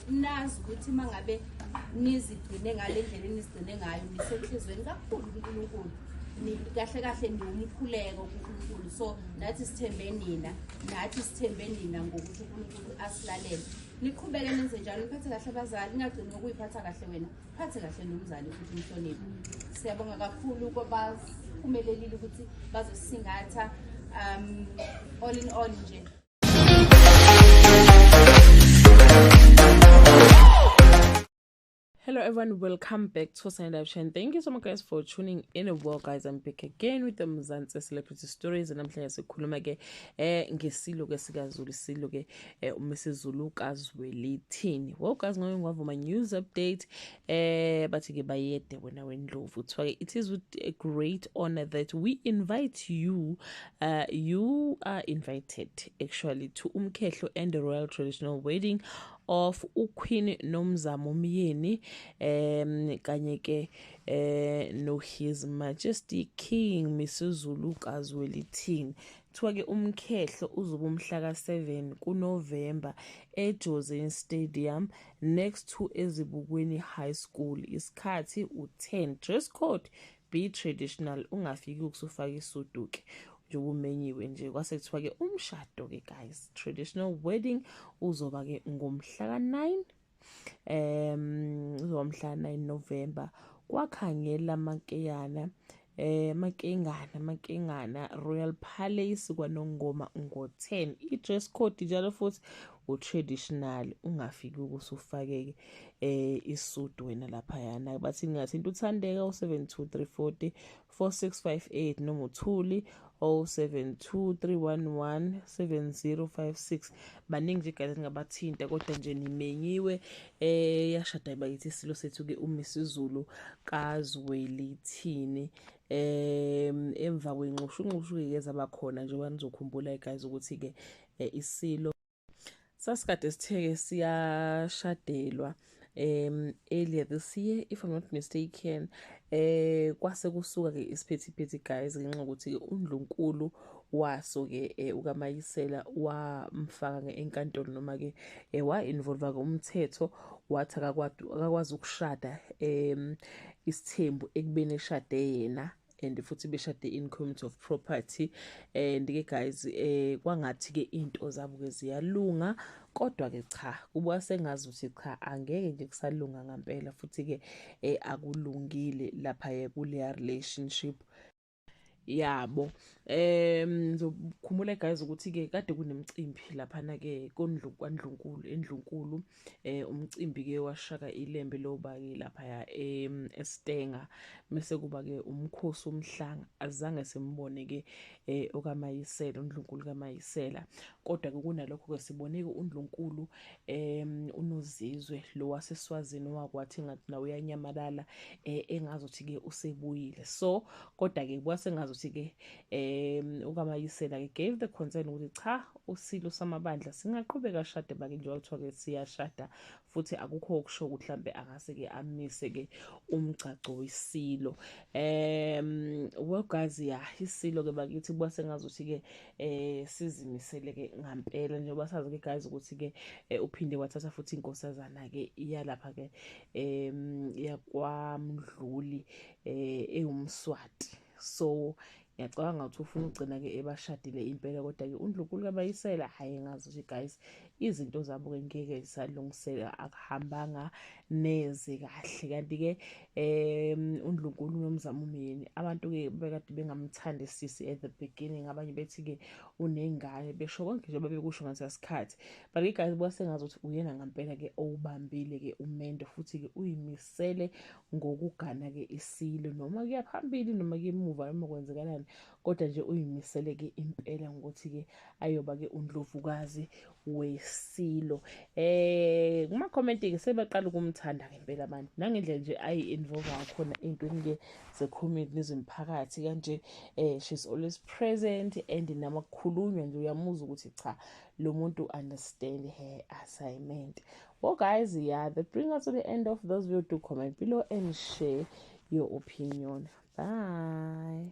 Nazi ukuthi uma ngabe nizigcine ngale ndlela enizigcine ngayo, nisenhlizweni kakhulu kuNkulunkulu. Kahle kahle niwumkhuleko kuNkulunkulu. So nathi sithembe nina, nathi sithembe nina ngokuthi uNkulunkulu asilalele. Niqhubeke nenze njalo, niphathe kahle abazali, ningagcini ngokuyiphatha kahle wena, phathe kahle nomzali futhi umhloniphe. Siyabonga kakhulu kwabaphumelelile ukuthi bazosisingatha. All in all nje. Hello everyone, welcome back to Sunny Live Channel. Thank you so much guys for tuning in. Well guys, I'm back again with the Mzansi Celebrity Stories, and namhlanje sikhuluma ke ngesilo ke sikaZulu, isilo ke uMisizulu kaZwelithini. Well guys, ngoke ngwavuma news update, bathi ke bayede wena wendlovu. Kuthiwa ke it is with a great honor that we invite you, you are invited actually to Umkhehlo and the Royal Traditional Wedding of uQueen Nomzamo Myeni kanye ke no His Majesty King Misuzulu kaZwelithini. Kuthiwa ke umkhehlo uzoba umhla ka-7 kuNovember eJozini Stadium next to Ezibukweni High School. Isikhathi u-10. Dress code be traditional, ungafiki ukusufaka isudu ke njengoba umenyiwe nje. Kwase kuthiwa ke umshado ke guys, traditional wedding uzoba ke ngomhla ka-9, uzoba mhla 9 November kwakhangela Mankeyana, Mankengana Royal Palace kwaNongoma ngo-10. I-dress code njalo futhi u-traditional, ungafiki ukusufakeke isudu wena laphayana. Bathi ngingathinta uThandeka u-72340 4658 noma uThuli 072311 7056. Baningi nje guys engingabathinta, kodwa nje nimenyiwe. Yashada bakithi isilo sethu ke uMisizulu kaZwelithini emva kwenxushunxushu ke zabakhona, njengoba nizokhumbula guys ukuthi ke isilo sasikade sitheke siyashadelwa earlier this year, if I'm not mistaken. Kwase kusuka ke isiphithiphithi guys, ngenxa yokuthi ke uNdlunkulu waso ke ukaMayisela wamfaka ke enkantolo, noma ke wa-involve ke umthetho, wathi akakwazi ukushada isithembu ekubeni eshade yena and futhi beshade in community of property. And ke guys, kwangathi ke into zabo ke ziyalunga, kodwa ke cha, kubuka sengazi ukuthi cha, angeke nje kusalunga ngempela, futhi ke akulungile lapha kuleya relationship yabo. Ngizokhumbula guys ukuthi ke kade kunemicimbi laphana ke kondlu kwaNdlunkulu, endlunkulu, umcimbi ke washaka ilembe loba ke lapha eStenga, bese kuba ke umkhosi womhlanga. Azange simbone ke okaMayisela, uNdlunkulu kaMayisela, kodwa ke kunalokho ke sibone ke uNdlunkulu uNozizwe lo waseSwazini wakwathi ngathi nawe uyanyamalala, engazuthi ke usebuyile. So kodwa ke kwasengazuthi ke ukaMayisela ke gave the concern ukuthi cha, usilo samabandla singaqhubeka shade bake, njengoba kuthiwa ke siyashada futhi akukho okusho ukuthi mhlambe angase ke amise ke umgcagco wesilo. Well guys, ya, isilo ke bakithi kuba sengazuthi ke sizimisele ke ngampela, njengoba sazi ke guys ukuthi ke uphinde wathatha futhi inkosazana ke iyalapha ke yakwaMdluli ewumSwati. So ngiyacabanga ukuthi ufuna ugcina ke ebashadile impela, kodwa ke uNdlunkulu kaMayisela, hayi, ngazi ukuthi guys izinto zabo ke ngeke zisalungiseka, akuhambanga neze kahle. Kanti ke uNdlunkulu Nomzamo Myeni, abantu ke bekade bengamthandisisi at the beginning, abanye bethi ke unengane, besho konke nje babekusho ngalesa sikhathi, but ke guys kwasengazi ukuthi uyena ngempela ke owubambile ke umendo, futhi ke uyimisele ngokugana ke isilo, noma kuya phambili noma kuyemuva noma kwenzekalani, kodwa nje uyimisele ke impela ngokuthi ke ayoba ke undlovukazi wesilo. Kuma comment ke sebaqala ukumthanda ngempela abantu, nangendlela nje ayi involve ngakhona ey'ntweni ke ze community nezimphakathi kanje. She's always present and nama kukhulunywa nje uyamuzwa ukuthi cha, lo muntu understand her assignment. Well guys, yeah, that brings us to the end of this video. Do comment below and share your opinion. Bye.